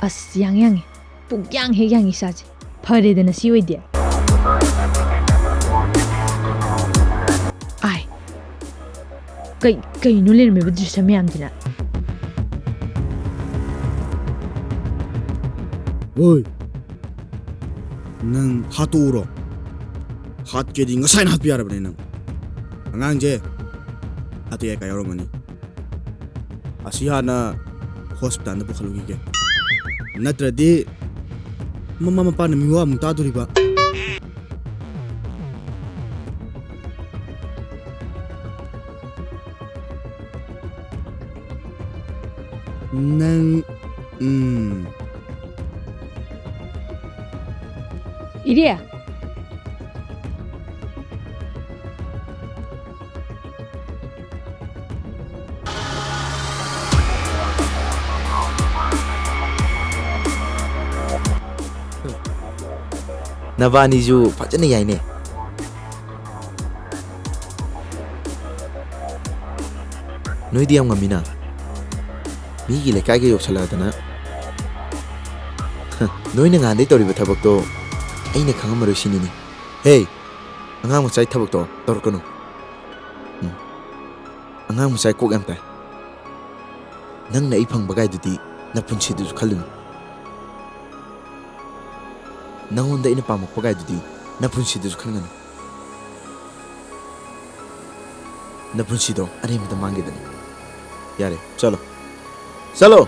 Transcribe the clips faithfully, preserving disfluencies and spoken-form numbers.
ꯑꯁ, ꯌꯥꯡ ꯌꯥꯡꯉꯦ꯫ ꯄꯨꯛ ꯌꯥꯡ ꯍꯦꯛ ꯌꯥꯡꯉꯤ ꯏꯁꯥꯁꯦ꯫ ꯐꯔꯦꯗꯅ ꯁꯤ ꯑꯣꯏꯗꯤ꯫ ꯑꯥꯏ꯫ ꯀꯩ-, ꯀꯩꯅꯣ ꯂꯩꯔꯝꯃꯤꯕ ꯗ꯭ꯔꯤꯁ ꯃꯌꯥꯝꯁꯤꯅ? ꯑꯣꯏ꯫ ꯅꯪ ꯍꯥꯠꯇꯣꯛꯎꯔꯣ꯫ ꯍꯥꯠꯀꯦꯗꯤ ꯉꯁꯥꯏꯅ ꯍꯥꯠꯄ ꯌꯥꯔꯕꯅꯦ ꯅꯪ꯫ ꯑꯉꯥꯡꯁꯦ ꯍꯥꯠꯇꯣꯛ ꯌꯥꯏ ꯀꯥꯏ ꯌꯥꯎꯔꯝꯃꯅꯤ꯫ ꯑꯁꯤ ꯍꯥꯟꯅ ꯍꯣꯁꯄꯤꯇꯥꯜꯗ ꯄꯨꯈꯠꯂꯨꯈꯤꯒꯦ꯫ ꯅꯠꯇ꯭ꯔꯗꯤ ꯃꯃꯥ ꯃꯄꯥꯅ ꯃꯤꯋꯥ ꯑꯃꯨꯛ ꯇꯥꯗꯣꯔꯤꯕ꯫ ꯅꯪ, ꯎꯝ꯫ ꯏꯔꯦ꯫ ꯅꯕꯥꯅꯤꯁꯨ ꯐꯖꯅ ꯌꯥꯏꯅꯦ꯫ ꯅꯣꯏꯗꯤ ꯌꯥꯝ ꯉꯝꯃꯤꯅ꯫ ꯃꯤꯒꯤ ꯂꯩꯀꯥꯏꯒ ꯌꯧꯁꯜꯂꯛꯑꯗꯅ꯫ ꯍ, ꯅꯣꯏꯅ ꯉꯍꯥꯟꯗꯩ ꯇꯧꯔꯤꯕ ꯊꯕꯛꯇꯣ ꯑꯩꯅ ꯈꯪꯉꯝꯃꯔꯣꯏ ꯁꯤꯅꯤꯅꯦ꯫ ꯍꯦ, ꯑꯉꯥꯡ ꯃꯆꯥꯒꯤ ꯊꯕꯛꯇꯣ ꯇꯧꯔꯛꯀꯅꯨ꯫ ꯎꯝ꯫ ꯑꯉꯥꯡ ꯃꯆꯥꯒꯤ ꯀꯣꯛ ꯌꯥꯝ ꯇꯥꯏ꯫ ꯅꯪꯅ ꯑꯩ ꯐꯪꯕ ꯀꯥꯏꯗꯨꯗꯤ ꯅꯄꯨꯟꯁꯤꯗꯨꯁꯨ ꯈꯜꯂꯨꯅꯨ꯫ ꯅꯪꯉꯣꯟꯗ ꯑꯩꯅ ꯄꯥꯝꯃꯛꯄ ꯀꯥꯏꯗꯨꯗꯤ ꯅꯄꯨꯟꯁꯤꯗꯨꯁꯨ ꯈꯟꯒꯅꯨ꯫ ꯅꯄꯨꯟꯁꯤꯗꯣ ꯑꯔꯦꯝꯕꯗ ꯃꯥꯡꯒꯦꯗꯅꯤ꯫ ꯌꯥꯔꯦ, ꯆꯠꯂꯣ꯫ ꯆꯠꯂꯣ!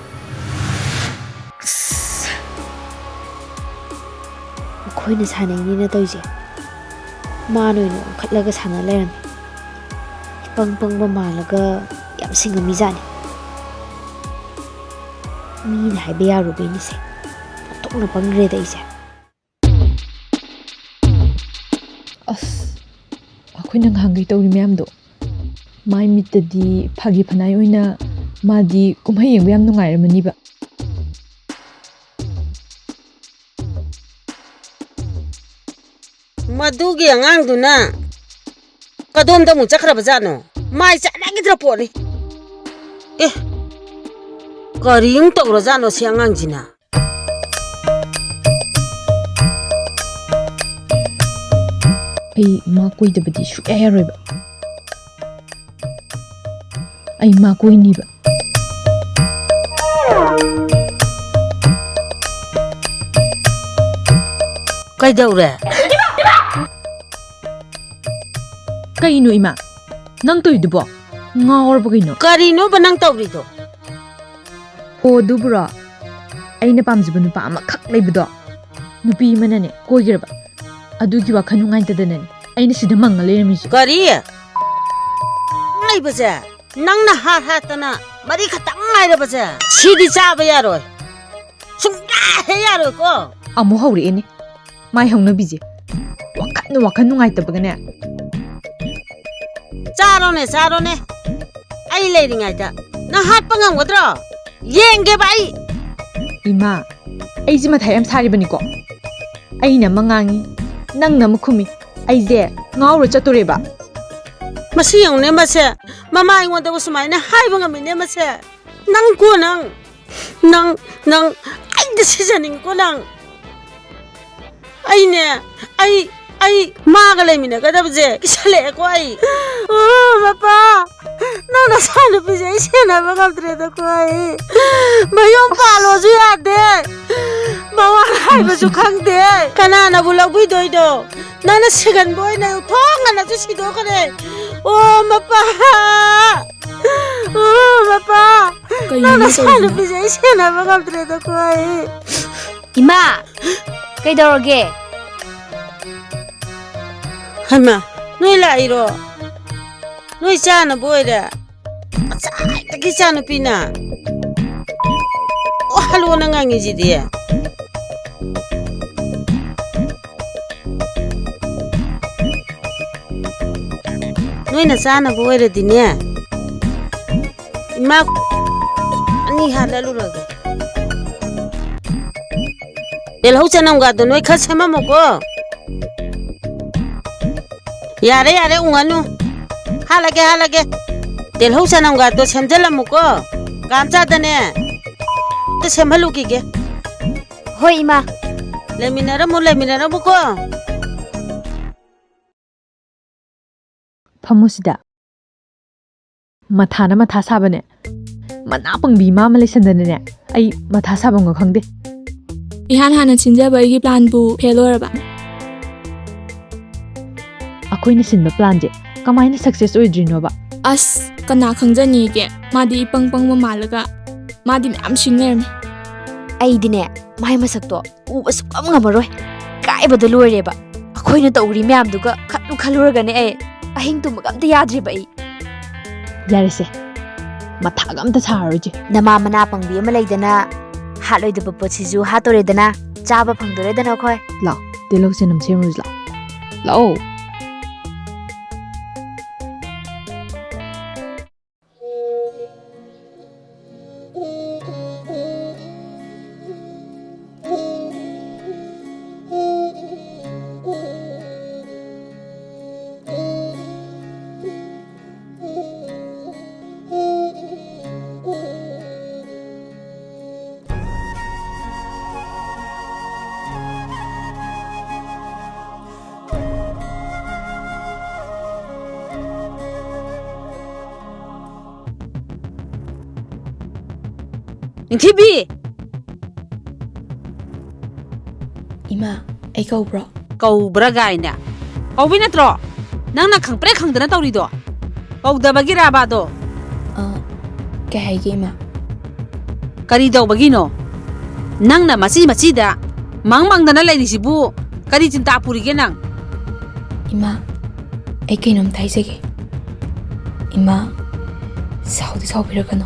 ꯑꯁ! ꯑꯩꯈꯣꯏꯅ ꯁꯥꯟꯅꯩꯅꯦꯅ ꯇꯧꯔꯤꯁꯦ, ꯃꯥꯅ ꯑꯣꯏꯅ ꯋꯥꯡꯈꯠꯂꯒ ꯁꯥꯟꯅ ꯂꯩꯔꯝꯃꯦ꯫ ꯏꯄꯪ ꯄꯪꯕ ꯃꯥꯜꯂꯒ ꯌꯥꯝ ꯁꯤꯡꯉꯝꯃꯤꯖꯥꯠꯅꯤ꯫ ꯃꯤꯅ ꯍꯥꯏꯕ ꯌꯥꯔꯨꯕꯩꯅꯤꯁꯦ꯫ ꯑꯣꯟꯊꯣꯛꯅ ꯄꯪꯈ꯭ꯔꯦꯗ ꯑꯩꯁꯦ꯫ ꯑꯁ, ꯑꯩꯈꯣꯏꯅ ꯉꯍꯥꯟꯈꯩ ꯇꯧꯔꯤ ꯃꯌꯥꯝꯗꯣ꯫ ꯃꯥꯏ ꯃꯤꯠꯇꯗꯤ ꯐꯥꯒꯤ ꯐꯅꯥꯏ ꯑꯣꯏꯅ ꯃꯥꯗꯤ ꯀꯨꯝꯍꯩ ꯌꯦꯡꯕ ꯌꯥꯝ ꯅꯨꯡꯉꯥꯏꯔꯝꯃꯅꯤꯕ꯫ ꯃꯗꯨꯒꯤ ꯑꯉꯥꯡꯗꯨꯅ ꯀꯗꯣꯝꯗ ꯑꯃꯨꯛ ꯆꯠꯈ꯭ꯔꯕꯖꯥꯠꯅꯣ? ꯃꯥꯏ ꯆꯥꯟꯅꯈꯤꯗ꯭ꯔ ꯄꯣꯠꯅꯤ꯫ ꯑꯦ, ꯀꯔꯤ ꯑꯃꯨꯛ ꯇꯧꯔꯖꯥꯠꯅꯣ ꯁꯤ ꯑꯉꯥꯡꯁꯤꯅ? ꯑꯩ ꯃꯥ ꯀꯣꯏꯗꯕꯗꯤ ꯁꯨꯛꯌꯥ ꯌꯥꯔꯣꯏꯕ꯫ ꯑꯩ ꯃꯥ ꯀꯣꯏꯅꯤꯕ꯫ ꯀꯩꯗꯧꯔꯦ? ꯀꯩꯅꯣ ꯏꯃꯥ? ꯅꯪ ꯇꯧꯔꯤꯗꯨꯕꯣ? ꯉꯥꯎꯔꯕ ꯀꯩꯅꯣ? ꯀꯔꯤꯅꯣꯕ ꯅꯪ ꯇꯧꯔꯤꯗꯣ? ꯑꯣ, ꯑꯗꯨꯕꯨꯔꯣ? ꯑꯩꯅ ꯄꯥꯝꯖꯕ ꯅꯨꯄꯥ ꯑꯃꯈꯛ ꯂꯩꯕꯗꯣ, ꯅꯨꯄꯤ ꯑꯃꯅꯅꯦ ꯀꯣꯏꯈ꯭ꯔꯕ꯫ ꯑꯗꯨꯒꯤ ꯋꯥꯈꯜ ꯅꯨꯡꯉꯥꯏꯇꯗꯅꯅꯦ ꯑꯩꯅ ꯁꯤꯗ ꯃꯪꯉ ꯂꯩꯔꯝꯃꯤꯁꯦ꯫ ꯀꯔꯤ? ꯂꯩꯕꯁꯦ? ꯅꯪꯅ ꯍꯥꯠ ꯍꯥꯠꯇꯅ ꯃꯔꯤ ꯈꯛꯇꯪ ꯉꯥꯏꯔꯕꯁꯦ? ꯁꯤꯗꯤ ꯆꯥꯕ ꯌꯥꯔꯣꯏ꯫ ꯁꯨꯡꯌꯥ ꯍꯦꯛ ꯌꯥꯔꯣꯏꯀꯣ꯫ ꯑꯃꯨꯛ ꯍꯧꯔꯛꯑꯦꯅꯦ꯫ ꯃꯥꯏ ꯍꯧꯅꯕꯤꯁꯦ꯫ ꯋꯥꯈꯜ, ꯋꯥꯈꯜ ꯅꯨꯡꯉꯥꯏꯇꯕꯒꯅꯦ꯫ ꯆꯥꯔꯣꯅꯦ, ꯆꯥꯔꯣꯅꯦ꯫ ꯑꯩ ꯂꯩꯔꯤꯉꯩꯗ ꯅꯪ ꯍꯥꯠꯄ ꯉꯝꯒꯗ꯭ꯔꯣ? ꯌꯦꯡꯒꯦꯕ ꯑꯩ꯫ ꯏꯃꯥ, ꯑꯩꯁꯦ ꯃꯊꯥ ꯌꯥꯝ ꯁꯥꯔꯤꯕꯅꯤꯀꯣ꯫ ꯑꯩꯅ ꯑꯃ ꯉꯥꯡꯉꯤ, ꯅꯪꯅ ꯑꯃ ꯈꯨꯝꯃꯤ꯫ ꯑꯩꯁꯦ ꯉꯥꯎꯔ ꯆꯠꯇꯣꯔꯦꯕ꯫ ꯃꯁꯤ ꯌꯦꯡꯉꯨꯅꯦ, ꯃꯁꯦ ꯃꯃꯥ ꯑꯩꯉꯣꯟꯗꯕꯨ ꯁꯨꯃꯥꯏꯅ ꯍꯥꯏꯕ ꯉꯝꯃꯤꯅꯦ, ꯃꯁꯦ꯫ ꯅꯪ ꯀꯣ, ꯅꯪ, ꯅꯪ, ꯅꯪ ꯑꯩꯗ ꯁꯤꯖꯅꯤꯡꯉꯤꯀꯣ ꯅꯪ꯫ ꯑꯩꯅꯦ, ꯑꯩ, ꯑꯩ ꯃꯥꯒ ꯂꯩꯃꯤꯟꯅꯒꯗꯕꯁꯦ ꯀꯤꯁꯜꯂꯛꯑꯦꯀꯣ ꯑꯩ꯫ ꯑꯣ, ꯃꯄꯥ, ꯅꯪ ꯅꯆꯥꯅꯨꯄꯤꯁꯦ ꯑꯩ ꯁꯦꯟꯅꯕ ꯉꯝꯗ꯭ꯔꯦꯗꯀꯣ ꯑꯩ꯫ ꯃꯌꯨꯝ ꯄꯥꯜꯂꯣꯁꯨ ꯌꯥꯗꯦ, ꯃꯋꯥ ꯍꯥꯏꯕꯁꯨ ꯈꯪꯗꯦ꯫ ꯀꯅꯥꯅꯕꯨ ꯂꯧꯕꯤꯗꯣꯏꯗꯣ? ꯅꯪꯅ ꯁꯤꯒꯟꯕ ꯑꯣꯏꯅ ꯊꯣꯡ ꯉꯟꯅꯁꯨ ꯁꯤꯗꯣꯛꯈ꯭ꯔꯦ꯫ ꯑꯣ, ꯃꯄꯥ! ꯑꯣ, ꯃꯄꯥ! ꯀꯩꯅꯣ ꯅꯪ ꯅꯆꯥꯅꯨꯄꯤꯁꯦ ꯑꯩ ꯁꯦꯟꯅꯕ ꯉꯝꯗ꯭ꯔꯦꯗꯀꯣ ꯑꯩ꯫ ꯏꯃꯥ! ꯀꯩꯗꯧꯔꯒꯦ? ꯍꯩꯃꯥ, ꯅꯣꯏ ꯂꯥꯛꯏꯔꯣ? ꯅꯣꯏ ꯆꯥꯅꯕ ꯑꯣꯏꯔꯦ? ꯉꯁꯥꯏꯗꯒꯤ ꯏꯆꯥꯅꯨꯄꯤꯅ ꯑꯣ ꯍꯜꯂꯣꯅ ꯉꯥꯡꯉꯤꯁꯤꯗꯤ꯫ ꯅꯣꯏꯅ ꯆꯥꯅꯕ ꯑꯣꯏꯔꯗꯤꯅꯦ, ꯏꯃꯥ ꯑꯅꯤ ꯍꯥꯜꯂ ꯂꯨꯔꯒꯦ꯫ ꯇꯤꯜꯍꯧ ꯆꯅꯝꯒꯗꯣ ꯅꯣꯏ ꯈꯔ ꯁꯦꯝꯃꯝꯃꯨꯀꯣ꯫ ꯌꯥꯔꯦ, ꯌꯥꯔꯦ, ꯎꯪꯉꯅꯨ꯫ ꯍꯥꯜꯂꯒꯦ, ꯍꯥꯜꯂꯒꯦ꯫ ꯇꯤꯜꯍꯧ ꯆꯅꯝꯒꯗꯣ ꯁꯦꯝꯖꯜꯂꯝꯃꯨꯀꯣ꯫ ꯀꯥꯝꯆꯥꯗꯅꯦ, ꯑꯝꯇ ꯁꯦꯝꯍꯜꯂꯨꯈꯤꯒꯦ꯫ ꯍꯣꯏ, ꯏꯃꯥ꯫ ꯂꯩꯃꯤꯟꯅꯔꯝꯃꯨ, ꯂꯩꯃꯤꯟꯅꯔꯝꯃꯨꯀꯣ꯫ ꯐꯝꯃꯨ ꯁꯤꯗ꯫ ꯃꯊꯥꯅ ꯃꯊꯥ ꯁꯥꯕꯅꯦ꯫ ꯃꯅꯥ ꯄꯪꯕꯤ ꯃꯥ ꯑꯃ ꯂꯩꯁꯟꯗꯅꯅꯦ, ꯑꯩ ꯃꯊꯥ ꯁꯥꯐꯝꯒ ꯈꯪꯗꯦ꯫ ꯏꯍꯥꯟ ꯍꯥꯟꯅ ꯁꯤꯟꯖꯕ ꯑꯩꯒꯤ planꯕꯨ fail ꯑꯣꯏꯔꯕ? ꯑꯩꯈꯣꯏꯅ ꯁꯤꯟꯕ planꯁꯦ ꯀꯃꯥꯏꯅ success ꯑꯣꯏꯗ꯭ꯔꯤꯅꯣꯕ? ꯑꯁ, ꯀꯅꯥ ꯈꯪꯖꯅꯤꯒꯦ? ꯃꯥꯗꯤ ꯏꯄꯪ ꯄꯪꯕ ꯃꯥꯜꯂꯒ ꯃꯥꯗꯤ ꯃꯌꯥꯝ ꯁꯤꯡ ꯂꯩꯔꯝꯃꯦ꯫ ꯑꯩꯗꯤꯅꯦ, ꯃꯥꯏ ꯃꯁꯛꯇꯣ ꯎꯕ ꯁꯨꯛꯉꯝ ꯉꯝꯃꯔꯣꯏ꯫ ꯏꯀꯥꯏꯕꯗ ꯂꯣꯏꯔꯦꯕ꯫ ꯑꯩꯈꯣꯏꯅ ꯇꯧꯔꯤ ꯃꯌꯥꯝꯗꯨꯒ ꯈꯜꯂꯨ ꯈꯜꯂꯨꯔꯒꯅꯦ ꯑꯩ ꯑꯍꯤꯡ ꯇꯨꯝꯕꯒ ꯑꯝꯇ ꯌꯥꯗ꯭ꯔꯤꯕ ꯑꯩ꯫ ꯌꯥꯔꯦꯁꯦ, ꯃꯊꯥꯒ ꯑꯝꯇ ꯁꯥꯔꯔꯣꯏꯁꯦ꯫ ꯅꯃꯥ ꯃꯅꯥ ꯄꯪꯕꯤ ꯑꯃ ꯂꯩꯗꯅ, ꯍꯥꯠꯂꯣꯏꯗꯕ ꯄꯣꯠꯁꯤꯁꯨ ꯍꯥꯠꯇꯣꯔꯦꯗꯅ, ꯆꯥꯕ ꯐꯪꯗꯣꯔꯦꯗꯅ ꯑꯩꯈꯣꯏ꯫ ꯂꯥꯛꯑꯣ, ꯇꯤꯜꯍꯧ ꯆꯅꯝ ꯁꯦꯝꯃꯨꯔꯁꯤ ꯂꯥꯛꯑꯣ꯫ ꯂꯥꯛꯑꯣ꯫ ꯅꯤꯡꯊꯤꯕꯤ! ꯏꯃꯥ, ꯑꯩ ꯀꯧꯕ꯭ꯔꯣ? ꯀꯧꯕ꯭ꯔꯥ ꯒꯥꯏꯅ? ꯀꯧꯕꯤ ꯅꯠꯇ꯭ꯔꯣ? ꯅꯪꯅ ꯈꯪꯄ꯭ꯔꯦꯛ ꯈꯪꯗꯅ ꯇꯧꯔꯤꯗꯣ? ꯀꯧꯗꯕꯒꯤꯔꯥꯕ ꯑꯗꯣ? ꯑ, ꯀꯩ ꯍꯥꯏꯒꯦ, ꯏꯃꯥ? ꯀꯔꯤ ꯇꯧꯕꯒꯤꯅꯣ? ꯅꯪꯅ ꯃꯆꯤ ꯃꯆꯤꯗ ꯃꯪ ꯃꯪꯗꯅ ꯂꯩꯔꯤꯁꯤꯕꯨ ꯀꯔꯤ ꯆꯤꯟꯇꯥ ꯄꯨꯔꯤꯒꯦ ꯅꯪ? ꯏꯃꯥ, ꯑꯩ ꯀꯩꯅꯣꯝꯇ ꯍꯥꯏꯖꯒꯦ꯫ ꯏꯃꯥ, ꯁꯥꯎꯗꯤ ꯁꯥꯎꯕꯤꯔꯛꯀꯅꯨ꯫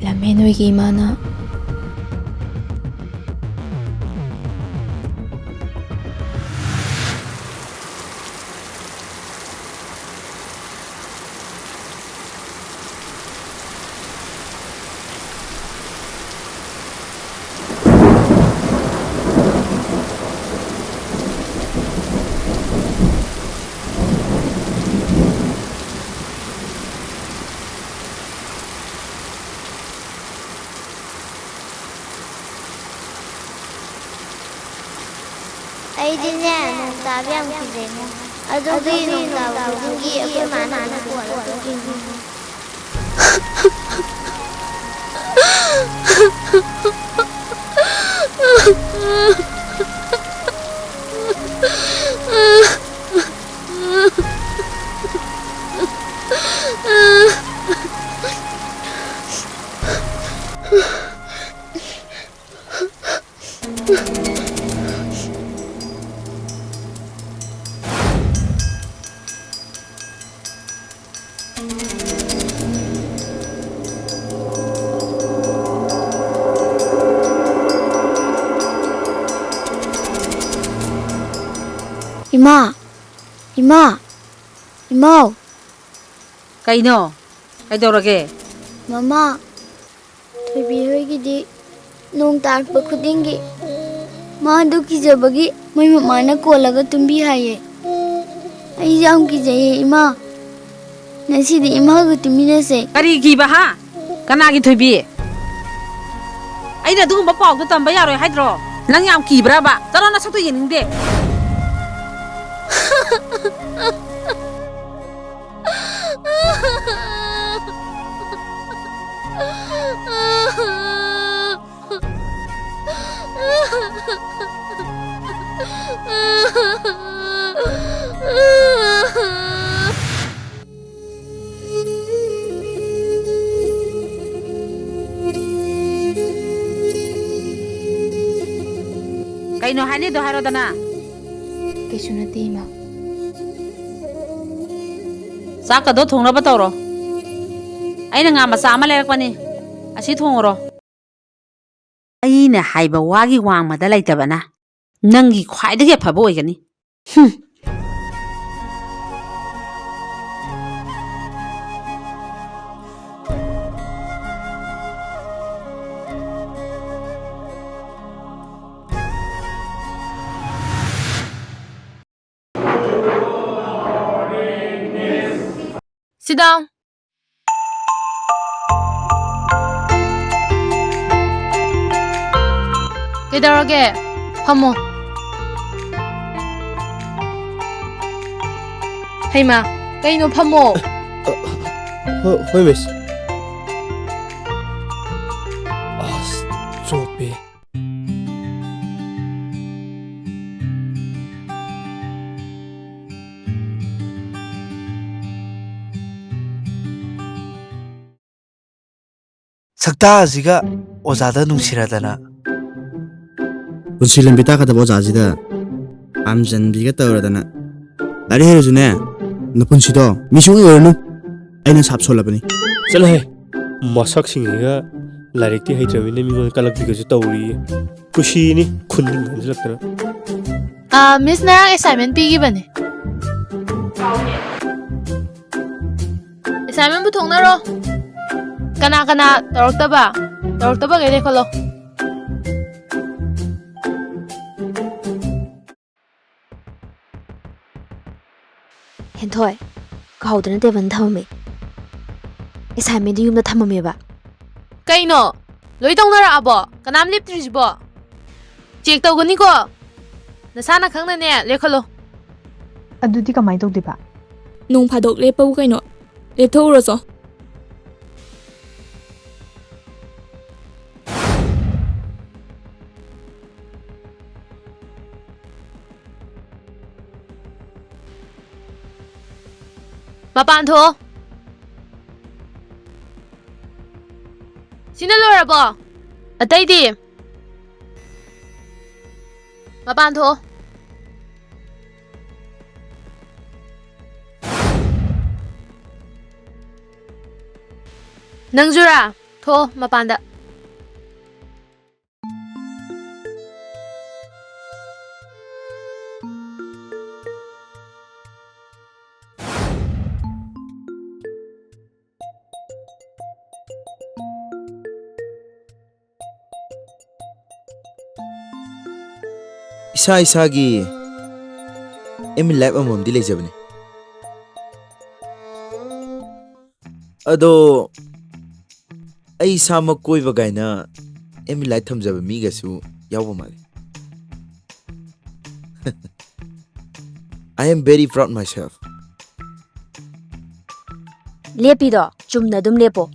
ꯂꯝꯍꯦꯟ ꯍꯣꯏꯒꯤ ꯏꯃꯥꯅ ꯑꯩꯗꯤꯅꯦ, ꯅꯣꯡ ꯇꯥꯕ ꯌꯥꯝ ꯀꯤꯖꯩꯉꯣ꯫ ꯑꯗꯨꯒꯤ ꯅꯣꯡ ꯇꯥꯕ ꯈꯨꯗꯤꯡꯒꯤ ꯑꯩꯈꯣꯏ ꯃꯥꯅ ꯑꯗꯨꯝ ꯀꯣꯜꯂꯒ ꯇꯨꯝꯃꯤ꯫ ꯏꯃꯥ, ꯏꯃꯥ, ꯏꯃꯥꯎ꯫ ꯀꯩꯅꯣ? ꯀꯩꯗꯧꯔꯒꯦ? ꯃꯃꯥ, ꯊꯣꯏꯕꯤ ꯍꯣꯏꯒꯤꯗꯤ ꯅꯣꯡ ꯇꯥꯔꯛꯄ ꯈꯨꯗꯤꯡꯒꯤ ꯃꯥꯗꯨ ꯀꯤꯖꯕꯒꯤ ꯃꯣꯏ ꯃꯃꯥꯅ ꯀꯣꯜꯂꯒ ꯇꯨꯝꯕꯤ ꯍꯥꯏꯌꯦ꯫ ꯑꯩ ꯌꯥꯝ ꯀꯤꯖꯩꯌꯦ, ꯏꯃꯥ꯫ ꯉꯁꯤꯗꯤ ꯏꯃꯥꯒ ꯇꯨꯝꯃꯤꯟꯅꯁꯦ꯫ ꯀꯔꯤ ꯀꯤꯕ, ꯍꯥ? ꯀꯅꯥꯒꯤ ꯊꯣꯏꯕꯤ? ꯑꯩꯅ ꯑꯗꯨꯒꯨꯝꯕ ꯄꯥꯎꯗꯣ ꯇꯝꯕ ꯌꯥꯔꯣꯏ ꯍꯥꯏꯗ꯭ꯔꯣ? ꯅꯪ ꯌꯥꯝ ꯀꯤꯕ꯭ꯔꯕ? ꯆꯠꯂꯣ, ꯅꯁꯛꯇꯣ ꯌꯦꯡꯅꯤꯡꯗꯦ꯫ ꯀꯩꯅꯣ ꯍꯥꯏꯅꯤꯗꯣ ꯍꯥꯏꯔꯣꯗꯅ꯫ ꯀꯩꯁꯨ ꯅꯠꯇꯦ, ꯏꯃꯥ꯫ ꯆꯥꯛꯀꯗꯣ ꯊꯣꯡꯅꯕ ꯇꯧꯔꯣ꯫ ꯑꯩꯅ ꯉꯥ ꯃꯆꯥ ꯑꯃ ꯂꯩꯔꯛꯄꯅꯤ, ꯑꯁꯤ ꯊꯣꯡꯉꯨꯔꯣ꯫ ꯑꯩꯅ ꯍꯥꯏꯕ ꯋꯥꯒꯤ ꯋꯥꯡꯃꯗ ꯂꯩꯇꯕꯅ ꯅꯪꯒꯤ ꯈ꯭ꯋꯥꯏꯗꯒꯤ ꯑꯐꯕ ꯑꯣꯏꯒꯅꯤ꯫ ꯍꯨꯝ꯫ Sit down. ꯀꯩꯗꯧꯔꯒꯦ? ꯐꯝꯃꯣ꯫ ꯍꯩꯃꯥ, ꯀꯩꯅꯣ, ꯐꯝꯃꯣ꯫ ꯍꯣꯏ, ꯍꯣꯏ, ꯃꯤꯁ꯫ ꯑꯁ, ꯆꯣꯞꯄꯦ꯫ ꯁꯛꯇꯥꯁꯤꯒ ꯑꯣꯖꯥꯗ ꯅꯨꯡꯁꯤꯔꯗꯅ꯫ ꯄꯨꯟꯁꯤ ꯂꯝꯕꯤ ꯇꯥꯛꯀꯗꯕ ꯑꯣꯖꯥꯁꯤꯗ ꯄꯥꯝꯖꯟꯕꯤꯒ ꯇꯧꯔꯗꯅ꯫ ꯂꯥꯏꯔꯤꯛ ꯍꯩꯔꯁꯨꯅꯦ, ꯅꯄꯨꯟꯁꯤꯗꯣ ꯃꯤ ꯁꯨꯡꯑꯣꯏ ꯑꯣꯏꯔꯅꯨ꯫ ꯑꯩꯅ ꯁꯥꯞ ꯁꯣꯜꯂꯕꯅꯤ꯫ ꯆꯠꯂꯣꯍꯦ, ꯃꯁꯛꯁꯤꯡꯁꯤꯒ ꯂꯥꯏꯔꯤꯛꯇꯤ ꯍꯩꯇ꯭ꯔꯕꯅꯤꯅ ꯃꯤꯉꯣꯟꯗ ꯀꯜꯂꯛꯄꯤꯒꯁꯨ ꯇꯧꯔꯤꯌꯦ꯫ ꯀꯨꯁꯤꯅꯤ ꯈꯨꯟ ꯉꯝꯁꯤꯜꯂꯛꯇꯅ꯫ ꯑꯥ, ꯃꯤꯁ, ꯉꯔꯥꯡ ꯑꯦꯁꯥꯏꯟꯃꯦꯟ ꯄꯤꯈꯤꯕꯅꯦ꯫ ꯑꯦꯁꯥꯏꯟꯃꯦꯟ ꯄꯨꯊꯣꯛꯅꯔꯣ꯫ ꯀꯅꯥ ꯀꯅꯥ ꯇꯧꯔꯛꯇꯕ? ꯇꯧꯔꯛꯇꯕꯈꯩ ꯂꯦꯞꯈꯠꯂꯣ꯫ ꯍꯦꯟꯊꯣꯏ, ꯀꯥꯎꯗꯅ ꯇꯦꯕꯜ ꯊꯝꯃꯝꯃꯦ꯫ ꯑꯦꯁꯥꯏꯟꯃꯦꯟꯗꯨ ꯌꯨꯝꯗ ꯊꯝꯃꯝꯃꯦꯕ꯫ ꯀꯩꯅꯣ? ꯂꯣꯏ ꯇꯧꯅꯔꯛꯑꯕꯣ? ꯀꯅꯥꯝ ꯂꯦꯞꯇ꯭ꯔꯤꯁꯤꯕꯣ? ꯆꯦꯛ ꯇꯧꯒꯅꯤꯀꯣ꯫ ꯅꯁꯥꯅ ꯈꯪꯅꯅꯦ ꯂꯦꯞꯈꯠꯂꯣ꯫ ꯑꯗꯨꯗꯤ ꯀꯃꯥꯏꯅ ꯇꯧꯗꯣꯏꯕ? ꯅꯣꯡ ꯐꯥꯗꯣꯛ ꯂꯦꯞꯄꯕꯨ ꯀꯩꯅꯣ? ꯂꯦꯞꯊꯣꯛꯎꯔꯣꯆꯣ꯫ ꯃꯄꯥꯟ ꯊꯣꯛꯑꯣ꯫ ꯁꯤꯅ ꯂꯣꯏꯔꯕꯣ? ꯑꯇꯩꯗꯤ? ꯃꯄꯥꯟ ꯊꯣꯛꯑꯣ꯫ ꯅꯪꯁꯨꯔꯥ? ꯊꯣꯛꯑꯣ ꯃꯄꯥꯟꯗ꯫ ꯏꯁꯥ ꯏꯁꯥꯒꯤ aim in life ꯑꯃꯃꯝꯗꯤ ꯂꯩꯖꯕꯅꯤ꯫ ꯑꯗꯣ ꯑꯩ ꯏꯁꯥꯃꯛ ꯀꯣꯏꯕ ꯀꯥꯏꯅ aim in life ꯊꯝꯖꯕ ꯃꯤꯒꯁꯨ ꯌꯥꯎꯕ ꯃꯥꯜꯂꯤ꯫ I am very proud myself. ꯂꯦꯞꯄꯤꯗꯣ ꯆꯨꯝꯅ ꯑꯗꯨꯝ ꯂꯦꯞꯄꯣ꯫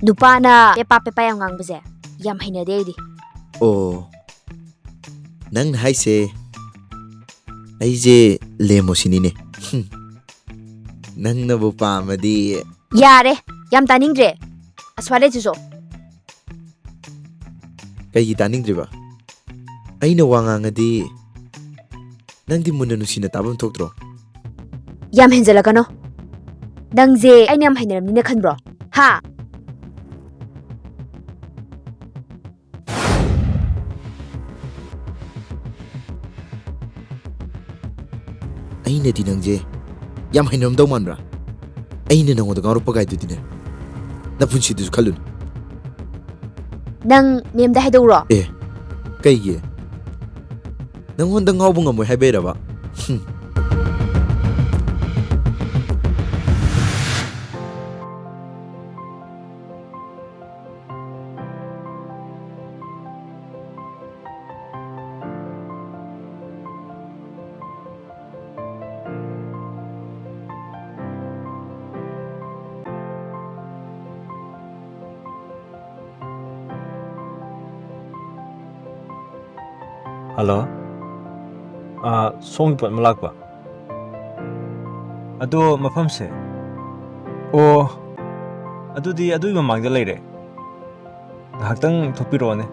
ꯅꯨꯄꯥꯅ ꯄꯦꯄꯥ ꯄꯦꯄꯥ ꯌꯥꯝ ꯉꯥꯡꯕꯁꯦ ꯌꯥꯝ ꯍꯩꯅꯗꯦ ꯑꯩꯗꯤ꯫ ꯑꯣ, ꯅꯪꯅ ꯍꯥꯏꯁꯦ ꯑꯩꯁꯦ ꯂꯦꯝꯃꯣ ꯁꯤꯅꯤꯅꯦ꯫ ꯍꯨꯝ, ꯅꯪꯅꯕꯨ ꯄꯥꯝꯃꯗꯤ꯫ ꯌꯥꯔꯦ, ꯌꯥꯝ ꯇꯥꯅꯤꯡꯗ꯭ꯔꯦ꯫ ꯑꯁ꯭ꯋꯥꯏ ꯂꯩ ꯆꯨꯆꯣ꯫ ꯀꯩꯒꯤ ꯇꯥꯅꯤꯡꯗ꯭ꯔꯤꯕ? ꯑꯩꯅ ꯋꯥ ꯉꯥꯡꯉꯗꯤ ꯅꯪꯗꯤ ꯃꯨꯟꯅ ꯅꯨꯡꯁꯤꯅ ꯇꯥꯐꯝ ꯊꯣꯛꯇ꯭ꯔꯣ? ꯌꯥꯝ ꯍꯦꯟꯖꯜꯂꯛꯀꯅꯣ꯫ ꯅꯪꯁꯦ ꯑꯩꯅ ꯌꯥꯝ ꯍꯩꯅꯔꯝꯅꯤꯅ ꯈꯟꯕ꯭ꯔꯣ? ꯍꯥ? ꯑꯩꯅꯗꯤ ꯅꯪꯁꯦ ꯌꯥꯝ ꯍꯩꯅꯔꯝꯗꯧ ꯃꯥꯟꯕ꯭ꯔꯥ? ꯑꯩꯅ ꯅꯪꯉꯣꯟꯗ ꯉꯥꯎꯔꯛꯄ ꯀꯥꯏꯗꯨꯗꯤꯅꯦ, ꯅꯄꯨꯟꯁꯤꯗꯨꯁꯨ ꯈꯜꯂꯨꯅꯦ꯫ ꯅꯪ ꯃꯦꯝꯗ ꯍꯥꯏꯗꯣꯛꯎꯔꯣ? ꯑꯦ, ꯀꯩꯒꯤ? ꯅꯪꯉꯣꯟꯗ ꯉꯥꯎꯕ ꯉꯝꯃꯣꯏ ꯍꯥꯏꯕꯩꯔꯕ? ꯍꯨꯝ꯫ ꯍꯜꯂꯣ꯫ ꯑꯥ, ꯁꯣꯝꯒꯤ ꯄꯣꯠ ꯑꯃ ꯂꯥꯛꯄ꯫ ꯑꯗꯣ ꯃꯐꯝꯁꯦ? ꯑꯣ, ꯑꯗꯨꯗꯤ ꯑꯗꯨꯒꯤ ꯃꯃꯥꯡꯗ ꯂꯩꯔꯦ꯫ ꯉꯥꯏꯍꯥꯛꯇꯪ ꯊꯣꯛꯄꯤꯔꯛꯑꯣꯅꯦ꯫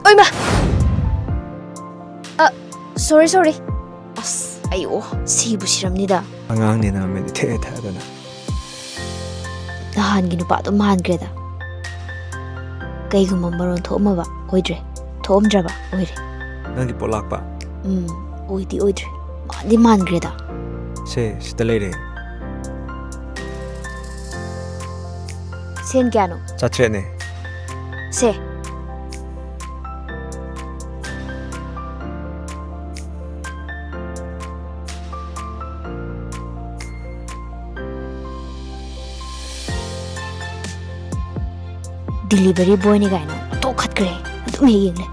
ꯑꯣꯏꯃ! ꯑ, sorry, sorry꯫ ꯑꯁ, ꯑꯩ, ꯑꯣ, ꯁꯤꯕꯨ ꯁꯤꯔꯝꯅꯤꯗ꯫ ꯑꯉꯥꯡꯅꯦꯅ ꯃꯃꯤꯠ ꯏꯊꯦꯛ ꯊꯛꯑꯗꯅ꯫ ꯅꯍꯥꯟꯒꯤ ꯅꯨꯄꯥꯗꯣ ꯃꯥꯟꯈ꯭ꯔꯦꯗ꯫ ꯀꯩꯒꯨꯝꯕ ꯃꯔꯣꯟ ꯊꯣꯛꯑꯝꯃꯕ ꯑꯣꯏꯗ꯭ꯔꯦ, ꯊꯣꯛꯑꯝꯗ꯭ꯔꯕ ꯑꯣꯏꯔꯦ꯫ ꯅꯪꯒꯤ ꯄꯣꯠ ꯂꯥꯛꯄ? ꯎꯝ, ꯑꯣꯏꯗꯤ ꯑꯣꯏꯗ꯭ꯔꯦ꯫ ꯃꯥꯟꯗꯤ ꯃꯥꯟꯈ꯭ꯔꯦꯗ꯫ ꯁꯦ, ꯁꯤꯗ ꯂꯩꯔꯦ꯫ ꯁꯦꯟ ꯀꯌꯥꯅꯣ? ꯆꯥꯇ꯭ꯔꯦꯠꯅꯦ꯫ ꯁꯦ꯫ ꯗꯤꯂꯤꯚꯔꯤ ꯕꯣꯏꯅꯤ ꯀꯥꯏꯅ ꯇꯣꯛꯈꯠꯈ꯭ꯔꯦ꯫ ꯑꯗꯨꯝ ꯍꯦꯛ ꯌꯦꯡꯂꯦ꯫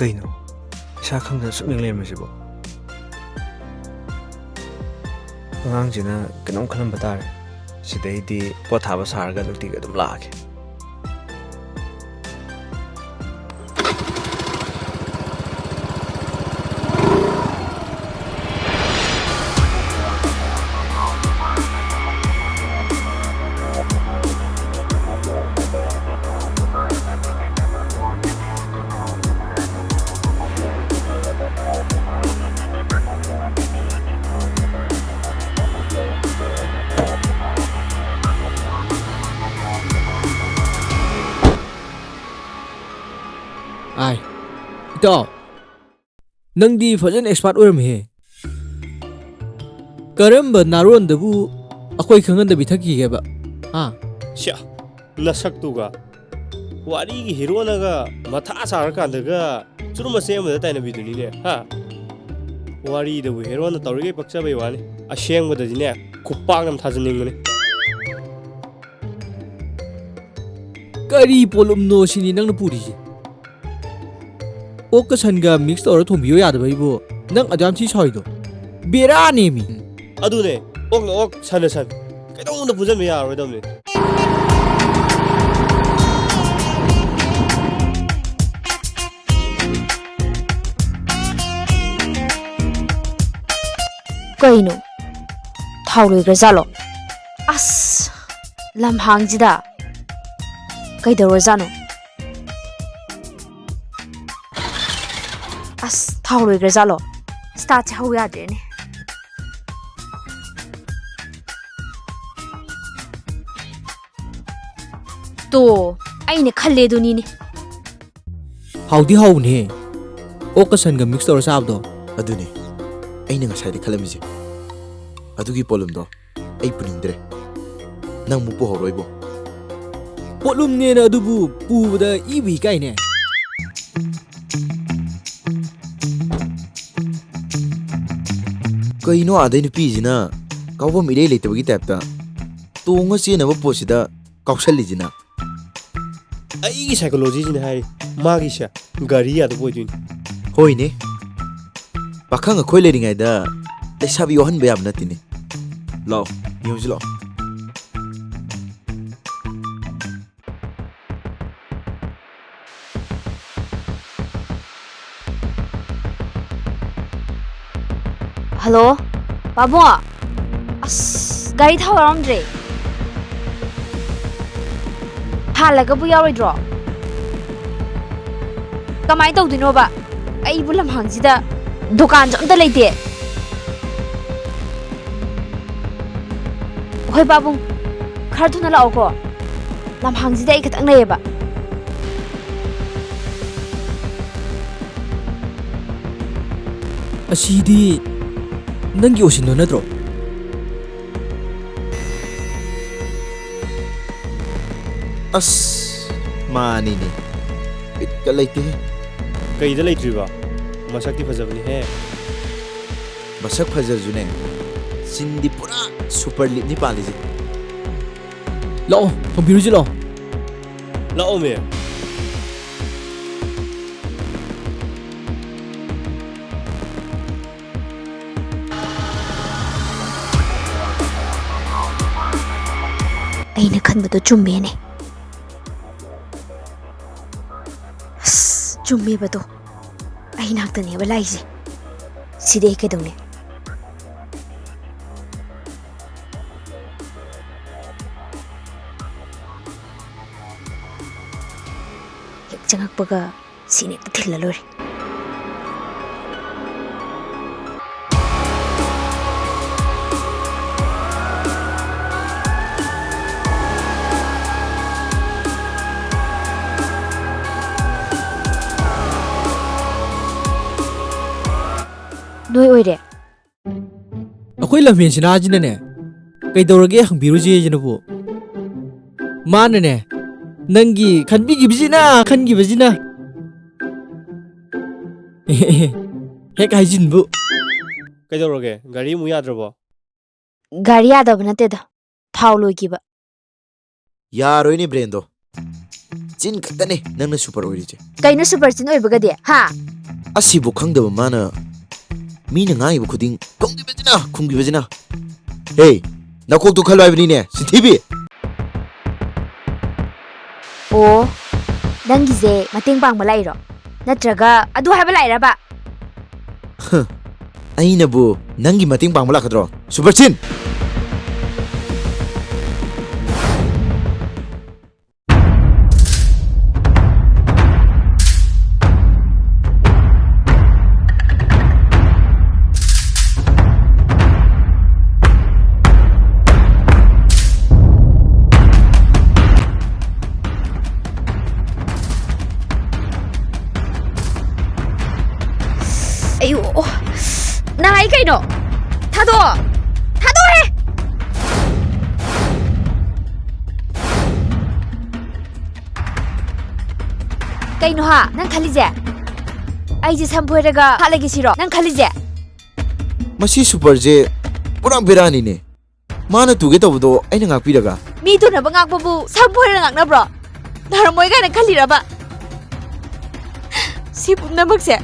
ꯀꯩꯅꯣ? ꯏꯁꯥ ꯈꯪꯗꯅ ꯁꯨꯝ ꯌꯦꯡ ꯂꯩꯔꯝꯃꯤꯁꯤꯕꯣ? ꯑꯉꯥꯡꯁꯤꯅ ꯀꯩꯅꯣꯝ ꯈꯜꯂꯝꯕ ꯇꯥꯔꯦ꯫ ꯁꯤꯗꯩꯗꯤ ꯄꯣꯠ ꯊꯥꯕ ꯁꯥꯔꯒ ꯅꯨꯡꯇꯤꯒꯤ ꯑꯗꯨꯝ ꯂꯥꯛꯑꯒꯦ꯫ ꯑꯥꯏ, ꯏꯇꯥꯎ, ꯅꯪꯗꯤ ꯐꯖꯅ ꯑꯦꯛꯁꯄꯥꯔꯠ ꯑꯣꯏꯔꯝꯃꯤꯍꯦ꯫ ꯀꯔꯝꯕ ꯅꯥꯔꯣꯟꯗꯕꯨ ꯑꯩꯈꯣꯏ ꯈꯪꯍꯟꯗꯕꯤ ꯊꯛꯈꯤꯒꯦꯕ? ꯍꯥ? ꯁ꯭ꯌꯥ, ꯅꯁꯛꯇꯨꯒ꯫ ꯋꯥꯔꯤꯒꯤ ꯍꯤꯔꯣꯅꯒ ꯃꯊꯥ ꯁꯥꯔꯀꯥꯟꯗꯒ ꯆꯨꯔꯨꯝ ꯃꯆꯦ ꯑꯃꯗ ꯇꯥꯏꯅꯕꯤꯗꯨꯅꯤꯅꯦ, ꯍꯥ? ꯋꯥꯔꯤꯗꯕꯨ ꯍꯦꯔꯣꯅ ꯇꯧꯔꯤꯈꯩ ꯄꯛꯆꯕꯩ ꯋꯥꯅꯤ꯫ ꯑꯁꯦꯡꯕꯗꯗꯤꯅꯦ, ꯈꯨꯄꯥꯛ ꯑꯃ ꯊꯥꯖꯟꯅꯤꯡꯕꯅꯤ꯫ ꯀꯔꯤ ꯄꯣꯠꯂꯨꯝꯅꯣ ꯁꯤꯅꯤ ꯅꯪꯅ ꯄꯨꯔꯤꯁꯦ? ꯑꯣꯛꯀ ꯁꯟꯒ ꯃꯤꯛꯁ ꯇꯧꯔ ꯊꯣꯡꯕꯤꯌꯣ ꯌꯥꯗꯕꯩꯕꯨ ꯅꯪ ꯑꯗꯨꯌꯥꯝ ꯊꯤ ꯁꯥꯎꯔꯤꯗꯣ? ꯕꯦꯔꯥꯅꯦꯃꯤ! ꯑꯗꯨꯅꯦ, ꯑꯣꯛꯅ ꯑꯣꯛ, ꯁꯟꯅ ꯁꯟ꯫ ꯀꯩꯗꯧꯅꯨꯡꯗ ꯄꯨꯟꯁꯤꯟꯕ ꯌꯥꯔꯔꯣꯏꯗꯕꯅꯤ꯫ ꯀꯩꯅꯣ? ꯊꯥꯎ ꯂꯣꯏꯈ꯭ꯔꯖꯥꯠꯂꯣ? ꯑꯁ! ꯂꯝꯍꯥꯡꯁꯤꯗ ꯀꯩꯗꯧꯔꯖꯥꯠꯅꯣ? ꯑꯁ, ꯊꯥꯎ ꯂꯣꯏꯈ꯭ꯔꯖꯥꯠꯂꯣ? ꯁ꯭ꯇꯥꯔꯠꯁꯦ ꯍꯧ ꯌꯥꯗ꯭ꯔꯦꯅꯦ꯫ ꯇꯣ, ꯑꯩꯅ ꯈꯜꯂꯦ ꯑꯗꯨꯅꯤꯅꯦ꯫ ꯍꯥꯎꯗꯤ ꯍꯥꯎꯕꯅꯦꯍꯦ, ꯑꯣꯛꯀ ꯁꯟꯒ ꯃꯤꯛꯁ ꯇꯧꯔ ꯆꯥꯕꯗꯣ꯫ ꯑꯗꯨꯅꯦ ꯑꯩꯅ ꯉꯁꯥꯏꯗꯩ ꯈꯜꯂꯝꯃꯤꯁꯦ꯫ ꯑꯗꯨꯒꯤ ꯄꯣꯠꯂꯨꯝꯗꯣ ꯑꯩ ꯄꯨꯅꯤꯡꯗ꯭ꯔꯦ꯫ ꯅꯪ ꯑꯃꯨꯛ ꯄꯨꯍꯧꯔꯣ ꯏꯕꯣ꯫ ꯄꯣꯠꯂꯨꯝꯅꯦꯅ ꯑꯗꯨꯕꯨ ꯄꯨꯕꯗ ꯏꯕꯨ ꯏꯀꯥꯏꯅꯦ꯫ ꯀꯩꯅꯣ ꯑꯥꯗꯩ ꯅꯨꯄꯤꯁꯤꯅ ꯀꯥꯎꯐꯝ ꯏꯔꯩ ꯂꯩꯇꯕꯒꯤ ꯇꯥꯏꯞꯇ? ꯇꯣꯡꯉ ꯆꯦꯟꯅꯕ ꯄꯣꯠꯁꯤꯗ ꯀꯥꯎꯁꯜꯂꯤꯁꯤꯅ? ꯑꯩꯒꯤ psychologyꯁꯤꯅ ꯍꯥꯏꯔꯤ, ꯃꯥꯒꯤꯁꯦ ꯒꯥꯔꯤ ꯌꯥꯗꯕ ꯑꯣꯏꯗꯣꯏꯅꯤ꯫ ꯍꯣꯏꯅꯦ, ꯄꯥꯈꯪ ꯑꯩꯈꯣꯏ ꯂꯩꯔꯤꯉꯩꯗ ꯂꯩꯁꯥꯕꯤ ꯋꯥꯍꯟꯕ ꯌꯥꯕ ꯅꯠꯇꯦꯅꯦ꯫ ꯂꯥꯛꯑꯣ, ꯌꯦꯡꯉꯨꯁꯤ ꯂꯥꯛꯑꯣ꯫ ꯍꯜꯂꯣ, ꯄꯥꯕꯨꯡ꯫ ꯑꯁ, ꯒꯥꯔꯤ ꯊꯥꯎ ꯌꯥꯎꯔꯝꯗ꯭ꯔꯦ꯫ ꯍꯥꯜꯂꯒꯕꯨ ꯌꯥꯎꯔꯣꯏꯗ꯭ꯔꯣ? ꯀꯃꯥꯏꯅ ꯇꯧꯗꯣꯏꯅꯣꯕ? ꯑꯩꯕꯨ ꯂꯝꯍꯥꯡꯁꯤꯗ ꯗꯨꯀꯥꯟꯁꯨ ꯑꯝꯇ ꯂꯩꯇꯦ꯫ ꯍꯣꯏ ꯄꯥꯕꯨꯡ, ꯈꯔ ꯊꯨꯅ ꯂꯥꯛꯑꯣꯀꯣ꯫ ꯂꯝꯍꯥꯡꯁꯤꯗ ꯑꯩ ꯈꯛꯇꯪ ꯂꯩꯌꯦꯕ꯫ ꯑꯁꯤꯗꯤ ꯅꯪꯒꯤ ꯑꯣꯁꯤꯟꯗꯣ ꯅꯠꯇ꯭ꯔꯣ? ꯑꯁ, ꯃꯥꯅꯤꯅꯦ꯫ ꯕꯤꯠꯀ ꯂꯩꯇꯦꯍꯦ꯫ ꯀꯩꯗ ꯂꯩꯇ꯭ꯔꯤꯕ? ꯃꯁꯛꯇꯤ ꯐꯖꯕꯅꯤꯍꯦ꯫ ꯃꯁꯛ ꯐꯖꯔꯁꯨꯅꯦ, ꯆꯤꯟꯗꯤ ꯄꯨꯔꯥ super lipꯅꯤ ꯄꯥꯜꯂꯤꯁꯦ꯫ ꯂꯥꯛꯑꯣ, ꯊꯣꯡꯕꯤꯔꯨꯁꯤ ꯂꯥꯛꯑꯣ꯫ ꯂꯥꯛꯑꯣꯃꯦ꯫ ꯑꯩꯅ ꯈꯟꯕꯗꯣ ꯆꯨꯝꯃꯦꯅꯦ꯫ ꯑꯁ, ꯆꯨꯝꯃꯦꯕꯗꯣ꯫ ꯑꯩ ꯅꯥꯛꯇꯅꯦꯕ ꯂꯥꯛꯏꯁꯦ꯫ ꯁꯤꯗꯤ ꯑꯩ ꯀꯩꯗꯧꯅꯤ? ꯍꯦꯛ ꯆꯪꯉꯛꯄꯒ ꯁꯤꯅ ꯍꯦꯛꯇ ꯊꯤꯜꯂ ꯂꯣꯏꯔꯦ꯫ ꯅꯣꯏ ꯑꯣꯏꯔꯦ꯫ ꯑꯩꯈꯣꯏ ꯂꯝꯐꯦꯟ ꯁꯤꯅꯥꯁꯤꯅꯅꯦ, "ꯀꯩꯗꯧꯔꯒꯦ ꯍꯪꯕꯤꯔꯨꯁꯦ" ꯁꯤꯅꯕꯨ꯫ ꯃꯥꯅꯅꯦ, ꯅꯪꯒꯤ ꯈꯟꯕꯤꯈꯤꯕꯁꯤꯅ, ꯈꯟꯈꯤꯕꯁꯤꯅ꯫ ꯍꯦꯛ ꯍꯥꯏꯖꯤꯟꯕꯨ꯫ ꯀꯩꯗꯧꯔꯒꯦ? ꯒꯥꯔꯤ ꯑꯃꯨꯛ ꯌꯥꯗ꯭ꯔꯕꯣ? ꯒꯥꯔꯤ ꯌꯥꯗꯕ ꯅꯠꯇꯦꯗ, ꯊꯥꯎ ꯂꯣꯏꯈꯤꯕ꯫ ꯌꯥꯔꯣꯏꯅꯦ ꯕ꯭ꯔꯦꯟꯗꯣ꯫ ꯆꯤꯟ ꯈꯛꯇꯅꯦ ꯅꯪꯅ ꯁꯨꯄꯔ ꯑꯣꯏꯔꯤꯁꯦ꯫ ꯀꯩꯅꯣ ꯁꯨꯄꯔ ꯆꯤꯟ ꯑꯣꯏꯕꯒꯗꯤ? ꯍꯥ? ꯑꯁꯤꯕꯨ ꯈꯪꯗꯕ ꯃꯥꯅ ꯃꯤꯅ ꯉꯥꯡꯉꯤꯕ ꯈꯨꯗꯤꯡ ꯈꯨꯝꯈꯤꯕꯁꯤꯅ, ꯈꯨꯝꯈꯤꯕꯁꯤꯅ꯫ ꯍꯦ, ꯅꯀꯣꯛꯇꯨ ꯈꯜꯂꯣ ꯍꯥꯏꯕꯅꯤꯅꯦ, ꯁꯤꯟꯊꯤꯕꯤ! ꯑꯣ, ꯅꯪꯒꯤꯁꯦ ꯃꯇꯦꯡ ꯄꯥꯡꯕ ꯂꯥꯛꯏꯔꯣ? ꯅꯠꯇ꯭ꯔꯒ ꯑꯗꯨ ꯍꯥꯏꯕ ꯂꯥꯛꯏꯔꯕ? ꯍ, ꯑꯩꯅꯕꯨ ꯅꯪꯒꯤ ꯃꯇꯦꯡ ꯄꯥꯡꯕ ꯂꯥꯛꯀꯗ꯭ꯔꯣ, ꯁꯨꯄꯔ ꯆꯤꯟ? ꯑꯌꯨ, ꯅꯥꯏ ꯀꯩꯅꯣ? ꯊꯥꯗꯣꯛꯑꯣ! ꯊꯥꯗꯣꯛꯑꯣꯍꯦ! ꯀꯩꯅꯣ ꯍꯥ? ꯅꯪ ꯈꯜꯂꯤꯁꯦ? ꯑꯩꯁꯦ ꯁꯝ ꯐꯣꯏꯔꯒ ꯍꯥꯠꯂꯒꯦ ꯁꯤꯔꯣ ꯅꯪ ꯈꯜꯂꯤꯁꯦ? ꯃꯁꯤ ꯁꯨꯄꯔꯁꯦ ꯄꯨꯔꯥ ꯕꯦꯔꯥꯅꯤꯅꯦ꯫ ꯃꯥꯅ ꯇꯨꯒꯦ ꯇꯧꯕꯗꯣ ꯑꯩꯅ ꯉꯥꯛꯄꯤꯔꯒ꯫ ꯃꯤ ꯇꯨꯅꯕ ꯉꯥꯛꯄꯕꯨ ꯁꯝ ꯐꯣꯏꯔ ꯉꯥꯛꯅꯕ꯭ꯔꯣ? ꯅꯥꯔꯝꯃꯣꯏ ꯀꯥꯏꯅ ꯈꯜꯂꯤꯔꯕ? ꯁꯤ ꯄꯨꯝꯅꯃꯛꯁꯦ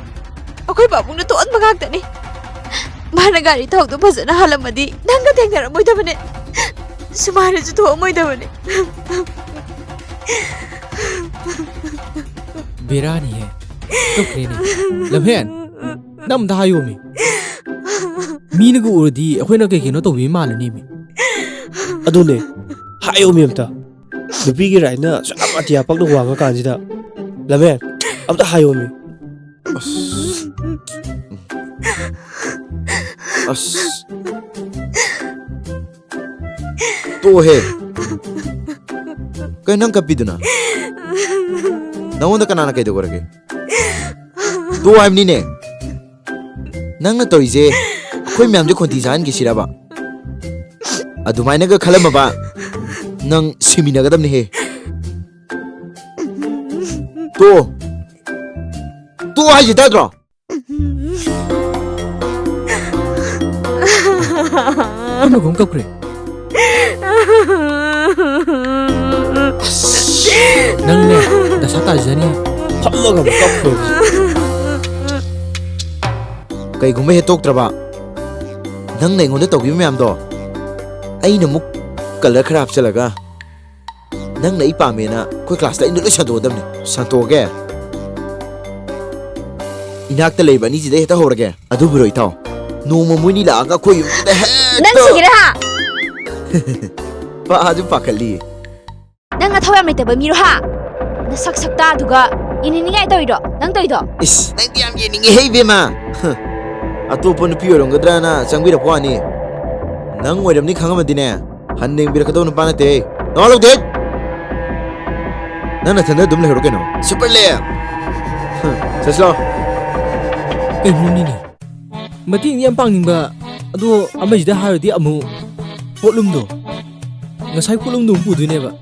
ꯑꯩꯈꯣꯏ ꯄꯥꯕꯨꯡꯅ ꯇꯣꯟꯕ ꯉꯥꯛꯇꯅꯤ꯫ ꯃꯥꯅ ꯒꯥꯔꯤ ꯊꯥꯎꯗꯣ ꯐꯖꯅ ꯍꯥꯜꯂꯝꯃꯗꯤ ꯅꯪꯒ ꯊꯦꯡꯅꯔꯝꯃꯣꯏꯗꯕꯅꯦ꯫ ꯁꯨꯃꯥꯏꯅꯁꯨ ꯊꯣꯛꯑꯝꯃꯣꯏꯗꯕꯅꯦ꯫ ꯕꯦꯔꯥꯅꯤꯍꯦ꯫ ꯀꯞꯈ꯭ꯔꯦꯅꯦ꯫ ꯂꯝꯍꯦꯟ! ꯅꯪ ꯑꯝꯇ ꯍꯥꯏꯌꯣꯃꯤ꯫ ꯃꯤꯅꯒ ꯎꯔꯗꯤ ꯑꯩꯈꯣꯏꯅ ꯀꯩ ꯀꯩꯅꯣ ꯇꯧꯕꯤ ꯃꯥꯜꯂꯅꯤꯃꯤ꯫ ꯑꯗꯨꯅꯦ, ꯍꯥꯏꯌꯣꯃꯤ ꯑꯝꯇ꯫ ꯅꯨꯄꯤꯒꯤ ꯔꯥꯏꯠꯅ ꯑꯁꯨꯛ ꯌꯥꯝ ꯑꯇꯤꯌꯥ ꯄꯛꯅ ꯋꯥꯡꯉꯀꯥꯟꯁꯤꯗ, ꯂꯝꯍꯦꯟ, ꯑꯝꯇ ꯍꯥꯏꯌꯣꯃꯤ꯫ ꯑꯁ꯫ ꯑꯁ꯫ ꯇꯣꯛꯑꯣꯍꯦ꯫ ꯀꯩ ꯅꯪ ꯀꯞꯄꯤꯗꯨꯅ? ꯅꯉꯣꯟꯗ ꯀꯅꯥꯅ ꯀꯩꯗꯧꯈ꯭ꯔꯒꯦ? ꯇꯣꯛꯑꯣ ꯍꯥꯏꯕꯅꯤꯅꯦ꯫ ꯅꯪꯅ ꯇꯧꯔꯤꯁꯦ ꯑꯩꯈꯣꯏ ꯃꯌꯥꯝꯁꯦ ꯈꯣꯟꯊꯤ ꯆꯥꯍꯟꯒꯦ ꯁꯤꯔꯕ? ꯑꯗꯨꯃꯥꯏꯅꯒ ꯈꯜꯂꯝꯃꯕ ꯅꯪ ꯁꯤꯃꯤꯟꯅꯒꯗꯕꯅꯤꯍꯦ꯫ ꯇꯣꯛꯑꯣ꯫ ꯇꯣꯛꯑꯣ ꯍꯥꯏꯁꯦ ꯇꯥꯗ꯭ꯔꯣ? ꯄꯨꯝꯅꯃꯛ ꯀꯞꯈ꯭ꯔꯦ꯫ ꯗꯁꯥ ꯇꯥꯖꯅꯤ꯫ ꯐꯝꯃꯒ ꯑꯃꯨꯛ ꯀꯞꯈ꯭ꯔꯦ꯫ ꯀꯩꯒꯨꯝꯕ ꯍꯦꯛ ꯇꯣꯛꯇ꯭ꯔꯕ, ꯅꯪꯅ ꯑꯩꯉꯣꯟꯗ ꯇꯧꯈꯤꯕ ꯃꯌꯥꯝꯗꯣ ꯑꯩꯅ ꯑꯃꯨꯛ ꯀꯂꯔ ꯈꯔ ꯍꯥꯞꯆꯤꯜꯂꯒ, ꯅꯪꯅ ꯑꯩ ꯄꯥꯝꯃꯦꯅ ꯑꯩꯈꯣꯏ ꯀ꯭ꯂꯥꯁꯇ ꯑꯩꯅ ꯂꯣꯏ ꯁꯟꯗꯣꯛꯑꯗꯕꯅꯤ꯫ ꯁꯟꯗꯣꯛꯑꯒꯦ? ꯏꯅꯥꯛꯇ ꯂꯩꯕ ꯑꯅꯤꯁꯤꯗ ꯍꯦꯛꯇ ꯍꯧꯔꯒꯦ꯫ ꯑꯗꯨꯕꯨꯔꯣ ꯏꯇꯥꯎ, ꯅꯣꯡꯃ ꯃꯣꯏꯅꯤ ꯂꯥꯛꯑꯒ ꯑꯩꯈꯣꯏ ꯌꯨꯝꯁꯤꯗ ꯍꯦꯛꯇ ꯅꯪ ꯁꯤꯒꯦꯔꯥ ꯍꯥ? ꯄꯥꯁꯨ ꯄꯥꯈꯠꯂꯤ꯫ ꯅꯪ ꯅꯊꯧ ꯌꯥꯝ ꯂꯩꯇꯕ ꯃꯤꯔꯣ ꯍꯥ? ꯅꯁꯛ ꯁꯛꯇꯥꯗꯨꯒ ꯌꯦꯡꯅꯤꯡꯅꯤꯡꯉꯥꯏ ꯇꯧꯔꯤꯔꯣ ꯅꯪ ꯇꯧꯔꯤꯗꯣ? ꯏꯁ, ꯅꯪꯗꯤ ꯌꯥꯝ ꯌꯦꯡꯅꯤꯡꯉꯦ ꯍꯦ ꯏꯕꯦꯝꯃ꯫ ꯍ, ꯑꯇꯣꯞꯄ ꯅꯨꯄꯤ ꯑꯣꯏꯔꯝꯒꯗ꯭ꯔꯅ ꯆꯪꯕꯤꯔꯛꯄ ꯋꯥꯅꯤ꯫ ꯅꯪ ꯑꯣꯏꯔꯝꯅꯤ ꯈꯪꯉꯝꯃꯗꯤꯅꯦ, ꯍꯟꯅ ꯌꯦꯡꯕꯤꯔꯛꯀꯗꯧꯕ ꯅꯨꯄꯥ ꯅꯠꯇꯦ꯫ ꯅꯋꯥ ꯂꯧꯗꯦ꯫ ꯅꯪ ꯅꯊꯟꯗ ꯑꯗꯨꯝ ꯂꯩꯍꯧꯔꯣ ꯀꯩꯅꯣ꯫ ꯁꯨꯄꯔ ꯂꯦꯞ꯫ ꯍ, ꯆꯠꯁꯤꯂꯣ꯫ ꯀꯩꯅꯣꯅꯤꯅꯦ꯫ ꯃꯇꯦꯡꯗꯤ ꯌꯥꯝ ꯄꯥꯡꯅꯤꯡꯕ, ꯑꯗꯣ ꯑꯃꯁꯤꯗ ꯍꯥꯏꯔꯨꯔꯗꯤ ꯑꯃꯨꯛ ꯄꯣꯠꯂꯨꯝꯗꯣ, ꯉꯁꯥꯏ ꯄꯣꯠꯂꯨꯝꯗꯣ ꯑꯃꯨꯛ ꯄꯨꯗꯣꯏꯅꯦꯕ꯫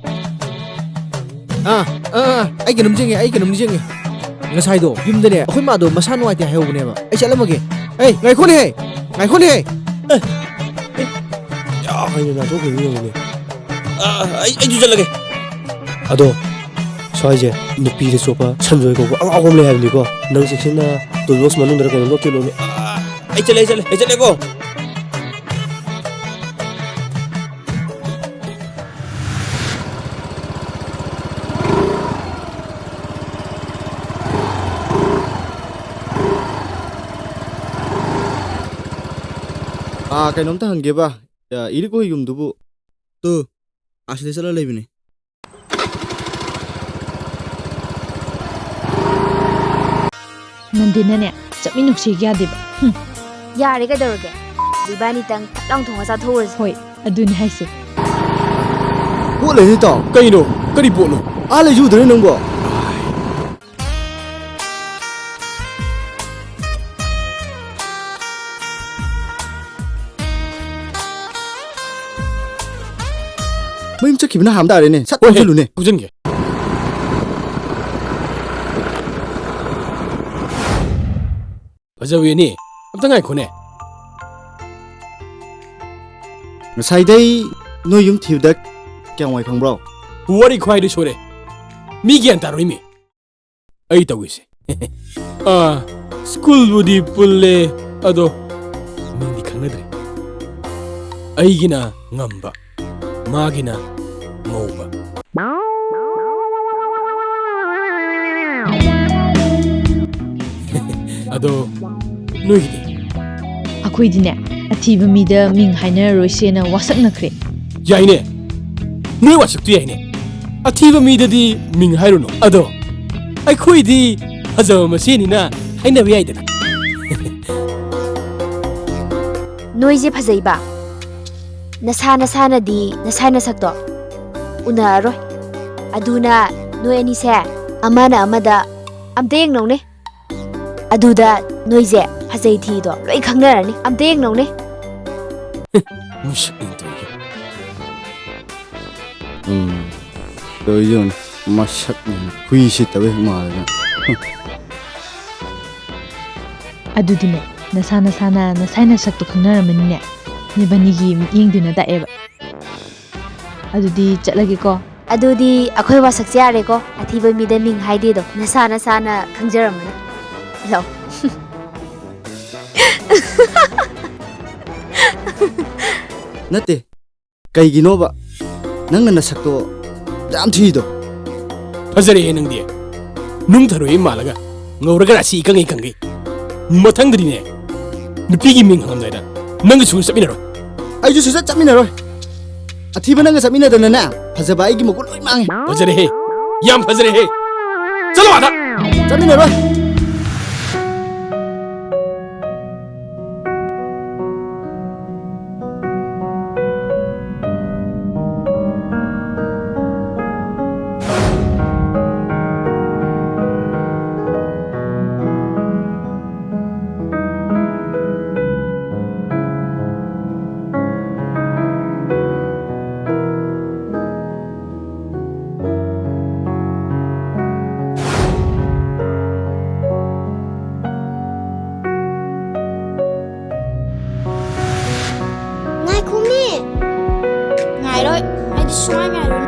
ꯑꯥ, ꯑꯥ, ꯑꯥ, ꯑꯩ ꯀꯩꯅꯣꯝ ꯆꯦꯡꯉꯦ, ꯑꯩ ꯀꯩꯅꯣꯝ ꯆꯦꯡꯉꯦ꯫ ꯉꯁꯥꯏꯗꯣ ꯌꯨꯝꯗꯅꯦ ꯑꯩꯈꯣꯏ ꯃꯥꯗꯣ ꯃꯁꯥ ꯅꯨꯡꯉꯥꯏꯇꯦ ꯍꯥꯏꯍꯧꯕꯅꯦꯕ꯫ ꯑꯩ ꯆꯠꯂꯝꯃꯒꯦ꯫ ꯑꯩ, ꯉꯥꯏꯈꯣꯅꯦꯍꯦ, ꯉꯥꯏꯈꯣꯅꯦꯍꯦ꯫ ꯑꯦ, ꯑꯦ, ꯌꯥ, ꯀꯩꯅꯣ ꯅꯥꯟꯊꯣꯛꯈ꯭ꯔꯤꯗꯤ ꯌꯦꯡꯉꯨꯅꯦ꯫ ꯑꯥ, ꯑꯩ, ꯑꯩꯁꯨ ꯆꯠꯂꯒꯦ꯫ ꯑꯗꯣ, ꯁ꯭ꯋꯥꯏꯁꯦ ꯅꯨꯄꯤꯗ ꯆꯣꯞꯄ ꯁꯟꯖꯣꯏ ꯀꯧꯕ ꯑꯉꯥꯎꯕ ꯑꯃ ꯂꯩ ꯍꯥꯏꯕꯅꯤꯀꯣ꯫ ꯅꯪ ꯆꯦꯛꯁꯤꯟꯅ ꯇꯨꯜ ꯕꯣꯛꯁ ꯃꯅꯨꯡꯗ ꯀꯩꯅꯣ ꯂꯣꯠꯀꯦ ꯂꯣꯠꯅꯦ꯫ ꯑꯥ, ꯑꯩ ꯆꯠꯂꯦ, ꯑꯩ ꯆꯠꯂꯦ, ꯑꯩ ꯆꯠꯂꯦꯀꯣ꯫ ꯑꯥ, ꯀꯩꯅꯣꯝꯇ ꯍꯪꯒꯦꯕ, ꯑ, ꯏꯔꯤꯛ ꯍꯣꯏ ꯌꯨꯝꯗꯨꯕꯨ? ꯇꯨ, ꯑꯁꯤꯗ ꯆꯠꯂ ꯂꯩꯕꯅꯦ꯫ ꯅꯟꯗꯤꯅꯅꯦ, ꯆꯠꯃꯤꯟꯅꯧꯁꯦ ꯌꯥꯗꯦꯕ꯫ ꯍꯨꯝ꯫ ꯌꯥꯔꯦ ꯀꯩꯗꯧꯔꯒꯦ? ꯏꯕꯥꯅꯤꯇꯪ ꯐꯠ ꯂꯥꯎ ꯊꯣꯡꯉ ꯆꯥꯊꯣꯛꯎꯔꯁꯤ꯫ ꯍꯣꯏ, ꯑꯗꯨꯅꯤ ꯍꯥꯏꯁꯦ꯫ ꯄꯣꯠ ꯂꯩꯔꯦ ꯏꯇꯥꯎ꯫ ꯀꯩꯅꯣ? ꯀꯔꯤ ꯄꯣꯠꯅꯣ? ꯑꯥ ꯂꯩꯁꯨ ꯎꯗ꯭ꯔꯦ ꯅꯪꯕꯣ꯫ ꯃꯌꯨꯝ ꯆꯠꯈꯤꯕꯅ ꯍꯥꯟ ꯇꯥꯔꯦꯅꯦ꯫ ꯁꯠ ꯍꯣꯏ, ꯍꯦ, ꯊꯧꯖꯜꯂꯨꯅꯦ꯫ ꯊꯧꯖꯟꯒꯦ꯫ ꯐꯖꯕꯤꯅꯤ, ꯑꯝꯇ ꯉꯥꯏꯈꯣꯅꯦ꯫ ꯉꯁꯥꯏꯗꯩ ꯅꯣꯏ ꯌꯨꯝ ꯊꯤꯕꯗ ꯀꯌꯥꯝ ꯋꯥꯏ ꯈꯪꯕ꯭ꯔꯣ? ꯋꯥꯔꯤ ꯈ꯭ꯋꯥꯏꯗꯩ ꯁꯣꯏꯔꯦ꯫ ꯃꯤ ꯒ꯭ꯌꯥꯟ ꯇꯥꯔꯣꯏꯃꯤ꯫ ꯑꯩ ꯇꯧꯒꯦꯁꯦ꯫ ꯑꯥ, ꯁ꯭ꯀꯨꯜꯕꯨꯗꯤ ꯄꯨꯜꯂꯦ, ꯑꯗꯣ ꯃꯤꯡꯗꯤ ꯈꯪꯅꯗ꯭ꯔꯤ꯫ ꯑꯩꯒꯤꯅ ꯉꯝꯕ, ꯃꯥꯒꯤꯅ ꯉꯧꯕ꯫ ꯑꯗꯣ ꯅꯣꯏꯒꯤꯗꯤ? ꯑꯩꯈꯣꯏꯗꯤꯅꯦ, ꯑꯊꯤꯕ ꯃꯤꯗ ꯃꯤꯡ ꯍꯥꯏꯅꯔꯔꯣꯏꯁꯦꯅ ꯋꯥꯁꯛꯅꯈ꯭ꯔꯦ꯫ ꯌꯥꯏꯅꯦ, ꯅꯣꯏ ꯋꯥꯁꯛꯇꯨ ꯌꯥꯏꯅꯦ꯫ ꯑꯊꯤꯕ ꯃꯤꯗꯗꯤ ꯃꯤꯡ ꯍꯥꯏꯔꯨꯅꯨ꯫ ꯑꯗꯣ ꯑꯩꯈꯣꯏꯗꯤ ꯐꯖꯕ ꯃꯁꯦꯟꯅꯤꯅ ꯍꯥꯏꯅꯕ ꯌꯥꯏꯗꯅ꯫ ꯅꯣꯏꯁꯦ ꯐꯖꯩꯕ, ꯅꯁꯥ ꯅꯁꯥꯅꯗꯤ ꯅꯁꯥ ꯅꯁꯛꯇꯣ ꯎꯅꯔꯔꯣꯏ꯫ ꯑꯗꯨꯅ ꯅꯣꯏ ꯑꯅꯤꯁꯦ ꯑꯃꯅ ꯑꯃꯗ ꯑꯝꯇ ꯌꯦꯡꯅꯧꯅꯦ꯫ ꯑꯗꯨꯗ ꯅꯣꯏꯁꯦ ꯐꯖꯩ ꯊꯤꯗꯣ ꯂꯣꯏ ꯈꯪꯅꯔꯅꯤ꯫ ꯑꯝꯇ ꯌꯦꯡꯅꯧꯅꯦ꯫ ꯃꯁꯛ ꯌꯦꯡꯊꯣꯛꯏ꯫ ꯎꯝ, ꯇꯧꯔꯤꯁꯦ ꯌꯦꯡꯉꯨꯅꯦ꯫ ꯃꯁꯛ ꯌꯦꯡꯉꯨ꯫ ꯍꯨꯏ ꯁꯤꯠꯇꯕ ꯍꯦꯛ ꯃꯥꯜꯂꯦ ꯅꯪ꯫ ꯑꯗꯨꯗꯤꯅꯦ, ꯅꯁꯥ ꯅꯁꯥꯅ ꯅꯁꯥꯏ ꯅꯁꯛꯇꯣ ꯈꯪꯅꯔꯝꯃꯅꯤꯅꯦ꯫ ꯅꯕꯥꯅꯤꯒꯤ ꯃꯤꯠꯌꯦꯡꯗꯨꯅ ꯇꯥꯛꯑꯦꯕ꯫ ꯑꯗꯨꯗꯤ ꯆꯠꯂꯒꯦꯀꯣ꯫ ꯑꯗꯨꯗꯤ ꯑꯩꯈꯣꯏ ꯋꯥꯁꯛꯁꯦ ꯌꯥꯔꯦꯀꯣ꯫ ꯑꯊꯤꯕ ꯃꯤꯗ ꯃꯤꯡ ꯍꯥꯏꯗꯦꯗꯣ ꯅꯁꯥ ꯅꯁꯥꯅ ꯈꯪꯖꯔꯝꯃꯅꯤ꯫ ꯂꯥꯎ꯫ ꯅꯠꯇꯦ, ꯀꯩꯒꯤꯅꯣꯕ ꯅꯪꯅ ꯅꯁꯛꯇꯣ ꯌꯥꯝ ꯊꯤꯗꯣ? ꯐꯖꯔꯦꯍꯦ ꯅꯪꯗꯤ꯫ ꯅꯨꯡ ꯊꯔꯣꯏ ꯃꯥꯜꯂꯒ ꯉꯧꯔꯒ ꯔꯥꯁꯤ ꯏꯀꯪ ꯏꯀꯪꯒꯩ꯫ ꯃꯊꯪꯗꯗꯤꯅꯦ, ꯅꯨꯄꯤꯒꯤ ꯃꯤꯡ ꯍꯪꯉꯝꯗꯥꯏꯗ ꯅꯪꯒ ꯁꯨꯡꯆꯠ ꯆꯠꯃꯤꯟꯅꯔꯣꯏ꯫ ꯑꯩꯁꯨ ꯁꯨꯡꯆꯠ ꯆꯠꯃꯤꯟꯅꯔꯣꯏ꯫ ꯑꯊꯤꯕ ꯅꯪꯒ ꯆꯠꯃꯤꯟꯅꯗꯅꯅꯦ, ꯐꯖꯕ ꯑꯩꯒꯤ ꯃꯒꯨꯟ ꯂꯣꯏ ꯃꯥꯡꯉꯦ꯫ ꯐꯖꯔꯦꯍꯦ, ꯌꯥꯝ ꯐꯖꯔꯦꯍꯦ꯫ ꯆꯠꯂꯣ ꯑꯥꯗ꯫ ꯆꯠꯃꯤꯟꯅꯔꯣꯏ꯫ ꯉꯥꯏꯈꯣꯃꯤ! ꯉꯥꯏꯔꯣꯏ꯫ ꯑꯩꯗꯤ ꯁꯨꯡꯉꯥꯏ ꯉꯥꯏꯔꯣꯏ꯫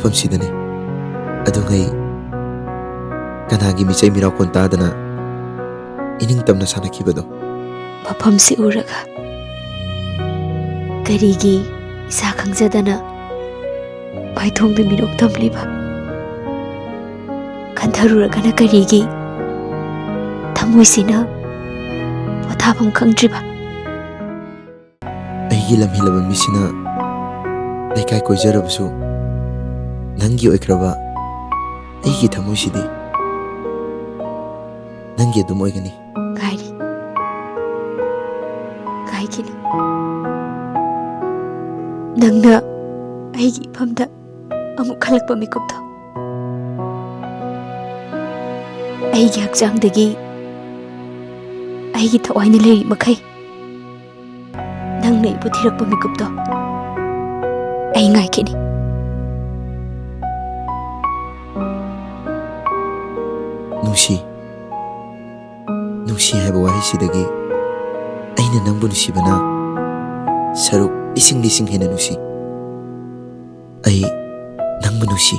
ꯃꯐꯝꯁꯤꯗꯅꯤ꯫ ꯑꯗꯨꯉꯩ ꯀꯅꯥꯒꯤ ꯃꯤꯆꯩ ꯃꯤꯔꯥꯎꯈꯣꯟ ꯇꯥꯗꯅ ꯏꯅꯤꯡ ꯇꯝꯅ ꯁꯥꯟꯅꯈꯤꯕꯗꯣ꯫ ꯃꯐꯝꯁꯤ ꯎꯔꯒ ꯀꯔꯤꯒꯤ ꯏꯁꯥ ꯈꯪꯖꯗꯅ ꯃꯥꯏꯊꯣꯡꯗ ꯃꯤꯅꯣꯛ ꯊꯝꯂꯤꯕ? ꯈꯟꯊꯔꯨꯔꯒꯅ ꯀꯔꯤꯒꯤ ꯊꯃꯣꯏꯁꯤꯅ ꯄꯣꯊꯥꯐꯝ ꯈꯪꯗ꯭ꯔꯤꯕ? ꯑꯩꯒꯤ ꯂꯝꯍꯦꯜꯂꯕ ꯃꯤꯁꯤꯅ ꯂꯩꯀꯥꯏ ꯀꯣꯏꯖꯔꯕꯁꯨ, ꯅꯪꯒꯤ ꯑꯣꯏꯈ꯭ꯔꯕ ꯑꯩꯒꯤ ꯊꯃꯣꯏꯁꯤꯗꯤ ꯅꯪꯒꯤ ꯑꯗꯨꯝ ꯑꯣꯏꯒꯅꯤ꯫ ꯉꯥꯏꯔꯤ, ꯉꯥꯏꯈꯤꯅꯤ꯫ ꯅꯪꯅ ꯑꯩꯒꯤ ꯏꯐꯝꯗ ꯑꯃꯨꯛ ꯍꯜꯂꯛꯄ ꯃꯤꯀꯨꯞꯇꯣ꯫ ꯑꯩꯒꯤ ꯍꯛꯆꯥꯡꯗꯒꯤ ꯑꯩꯒꯤ ꯊꯋꯥꯏꯅ ꯂꯩꯔꯤ ꯃꯈꯩ, ꯅꯪꯅ ꯑꯩꯕꯨ ꯊꯤꯔꯛꯄ ꯃꯤꯀꯨꯞꯇꯣ ꯑꯩ ꯉꯥꯏꯈꯤꯅꯤ꯫ ꯅꯨꯡꯁꯤ, ꯅꯨꯡꯁꯤ ꯍꯥꯏꯕ ꯋꯥꯍꯩꯁꯤꯗꯒꯤ ꯑꯩꯅ ꯅꯪꯕꯨ ꯅꯨꯡꯁꯤꯕꯅ ꯁꯔꯨꯛ ꯂꯤꯁꯤꯡ ꯂꯤꯁꯤꯡ ꯍꯦꯟꯅ ꯅꯨꯡꯁꯤ꯫ ꯑꯩ ꯅꯪꯕꯨ ꯅꯨꯡꯁꯤ꯫